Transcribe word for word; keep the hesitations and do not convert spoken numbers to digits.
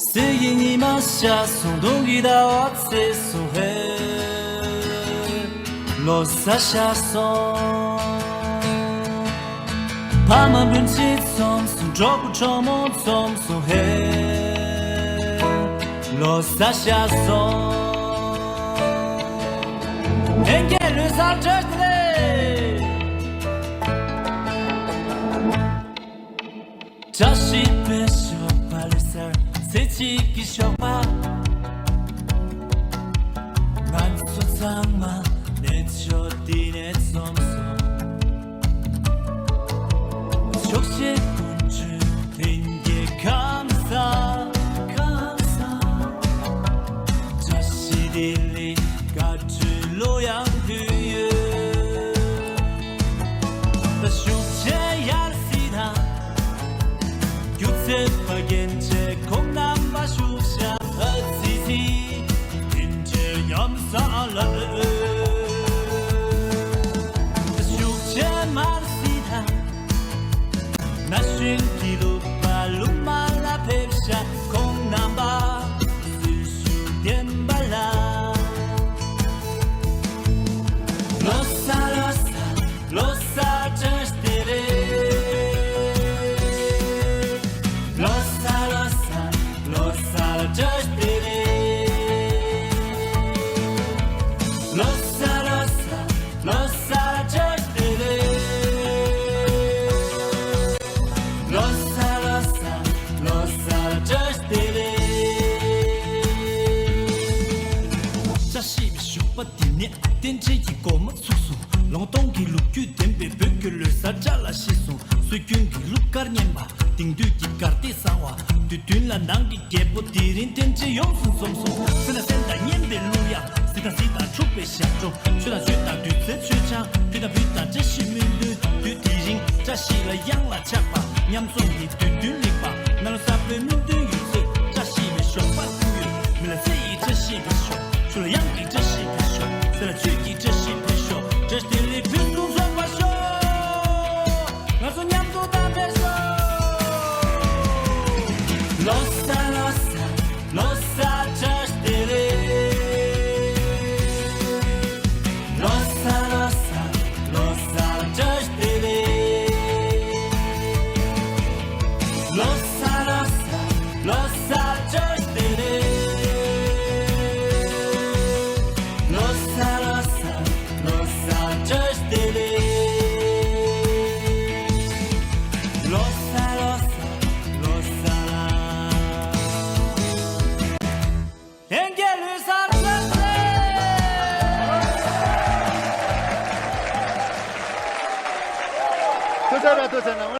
ཚེས་ཀྱི་ཉི་མ་ཤར་སོང་། སྟོན་གྱི་ཟླ་བ་ཚེས་སོང་། ཧེ། ལོ་གསར་ཤར་སོང་། ཕ་མ་སྤུན་མཆེད་འཛོམས་སོང་། གྲོགས་པོ་གྲོགས་མོ་འཛོམས་སོང་། ཧེ། ལོ་གསར་ཤར་སོང་། ལྷན་རྒྱས་ལོ་གསར་བཀྲ་ཤིས་བདེ་ལེགས། བཀྲ་ཤིས་པའི་ཞོགས་པ། ལོ་གསར་ཚེས་གཅིག་གི་ཞོགས་པ། ང་ཚོ་ཚང་མ་གནས་མཆོག་འདི་ནས་འཛོམས་སོང་། ཆོག་ཤེས་ཀུན་འདུས་ལྷན་རྒྱས་ཁམས་བཟང་། ཁམས་བཟང་། བཀྲ་ཤིས་བདེ་ལེགས་བཀའ་དྲིན་ལོ་ཡང་དུས་ཡོད། ད་ཤུགས་ཆེ་ཡར་སྲིད་དང་། སྒྱུ་རྩལ་པ་རྒན་གཞོན་ཁོང་རྣམ་པ་ཤུགས་ཤ་ཨ་ཙི་ཙི། དེ་འདྲའི་ཉམས་སང་ལ་ཨོ། ད་ཤུགས་ཆེ་མར་སྲིད་དང་། ན་གཞོན་གྱི་ལུག་པ་ལུག་མ་ལ་ཕེབས་ཤག་ཁོང་རྣམ་པ་གཟུགས་ཤུགས་ལྡན་པ་ལ། ལོ་གསར་ལོ་གསར་ལོ་གསར་བཀྲ་ཤིས་བདེ་ལེགས། ལོ་གསར་ལོ་གསར་ལོ་གསར་བཀྲ་ཤིས་བདེ་ལེགས། ལོ་གསར་ལོ་གསར་ལོ་གསར་བཀྲ་ཤིས་བདེ་ལེགས། ལོ་གསར་ལོ་གསར་ལོ་གསར་བཀྲ་ཤིས་བདེ་ལེགས། བཀྲ་ཤིས་པའི་ཞོགས་པ་འདི་ནས། རྟེན་འབྲེལ་གྱི་སྒོ་མོ་ཚུགས་སོང་། ལུང་སྟོང་གི་ལོ་རྒྱུས་ལྡན་པའི་བོད་ཀྱི་ལོ་གསར་བཀྲ་ལ་ཤིས་སོང་། སྲོལ་རྒྱུན་གྱི་གླུ་གར་སྙན་པ། དེང་དུས་ཀྱི་གར་སྟེགས་གསར་བ། དུས་སྟོན་ལ་ནང་གི་རྒྱལ་པོ་དེ་རིང་རྟེན་འབྲེལ་ཡོངས་སུ་འཛོམས་སོང་། གསེར་དང་གསེར་དང་སྙན་པའི་གླུ་དབྱངས། གཟི་དང་གཟི་དང་འཁྲུགས་པའི་ཞབས་བྲོ། ཆོས་དང་ཆོས་དང་དུས་ཚོད་མཆོད་ཆང་། བུ་དང་བུ་དང་བཀྲ་ཤིས་སྨོན་འདུན། དུས་དེ་རིང་བཀྲ་ཤིས་ལ་གཡང་ལ་ཆགས་པ། ཉམས་སོང་གི་དུས་སྟོན་རིག་པ། ནང་ལ་གསར་པའི་སྨོན་འདུན་ཡོད་ཚད། བཀྲ་ཤིས་པའི་ཞོགས་པ་ཀུན་ཡོད། མི་ལ་ཚེ་ཡི་བཀྲ་ཤིས་པའི་ཞོགས། ཆུ་ལ་གཡང་གི་བཀྲ་ཤིས་པའི་ཞོགས། ཚེ་ལ་ཆོས་ཀྱི་བཀྲ་ཤིས་པའི་ཞོགས། བཀྲ་ཤིས་བདེ་ལེགས་ཕུན་སུམ་ཚོགས་པར་ཤོག་ང་ཚོ་མཉམ་དུ་བདམས་པའི་ཞོགས། ལོ་གསར་ལོ་གསར་ལོ་གསར་བཀྲ་ཤིས་བདེ་ལེགས། ལོ་གསར་ལོ་གསར་ལོ་གསར་བཀྲ་ཤིས་བདེ་ལེགས། ལོ་གསར་ལོ་གསར་ལོ་གསར་བཀྲ་ཤིས་བདེ་ལེགས། ལོ་གསར་ལོ་གསར་ལོ་གསར་བཀྲ་ཤིས་བདེ་ལེགས། ལོ་གསར་ལོ་གསར་ལོ་གསར། ལྷན་རྒྱས་ལོ་གསར་བཀྲ་ཤིས་བདེ་ལེགས། ཐུགས་རྗེ་ཆེ། ཐུགས་རྗེ་ཆེ། ནང་